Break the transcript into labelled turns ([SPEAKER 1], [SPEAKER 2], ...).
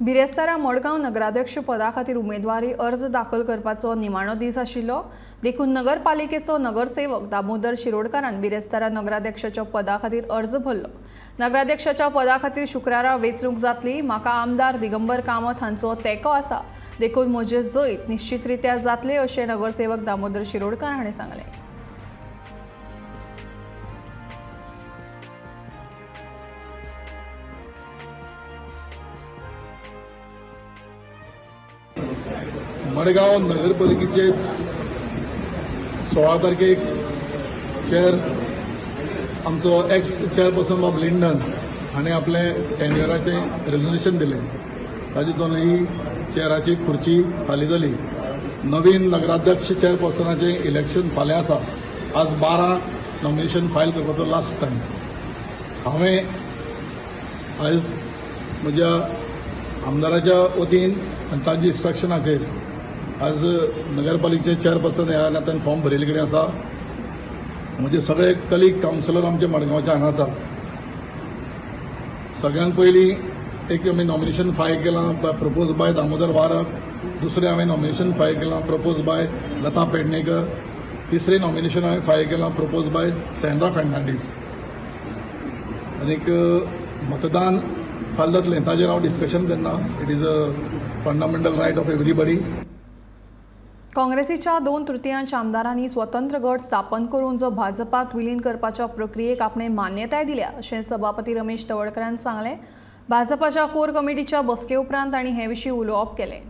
[SPEAKER 1] बिरेस्तारा मडगांव नगराध्यक्ष पदा खातीर उमेदवारी अर्ज दाखल करपाचो निमाणो दीस आशिल्लो. देखून नगरपालिकेचो नगरसेवक दामोदर शिरोडकारान बिरेस्तारा नगराध्यक्षाच्या पदा खातीर अर्ज भरलो. नगराध्यक्षाच्या पदा खातीर शुक्रारा वेंचणूक जातली. म्हाका आमदार दिगंबर कामत हांचो तेंको आसा, देखून म्हजें जैत निश्चितरित्या जातलें अशें नगरसेवक दामोदर शिरोडकार हाणें सांगलें.
[SPEAKER 2] मडगांव नगरपालिकेचे 16 तारखेक चेअर आमचो एक्स चेअरपर्सन बाब लिंडन हाणें आपलें टेन्युअराचें रेजोल्युशन दिलें. ताजे दोनूय चेअराची खुर्ची खाली जाली. नवीन नगराध्यक्ष चेअरपर्सनाचें इलेक्शन फाल्यां आसा. आज 12 नॉमिनेशन फायल करपाचो लास्ट टायम. हांवें आयज म्हज्या आमदाराच्या वतीन आनी तांच्या इन्स्ट्रक्शनाचेर आज नगरपालिकेचे चेअरपर्सन ह्या नात्यान फॉर्म भरिल्ले कडेन आसा. म्हजे सगळे कलीग कावन्सिलर आमचे मडगांवचे हांगा आसात. सगळ्यांत पयलीं एक आमी नॉमिनेशन फायल केलां प्रपोज बाय दामोदर वारक. दुसरें हांवें नॉमिनेशन फायल केलां प्रपोज बाय लता पेडणेकर. तिसरें नॉमिनेशन हांवें फायल केलां प्रपोज बाय सँड्रा फेर्नांडीस. आनीक मतदान फाल्यां जातलें, ताजेर हांव डिस्कशन करना. It is a fundamental right of everybody.
[SPEAKER 1] काँग्रेसीच्या 2/3 आमदारांनी स्वतंत्र गट स्थापन करून जो भाजपात विलीन करपाच्या प्रक्रियेक आपणे मान्यताय दिल्या अशें सभापती रमेश तवडकरान सांगलें. भाजपाच्या कोर कमिटीच्या बसके उपरांत तांणी हे विशीं उलोवप केलें.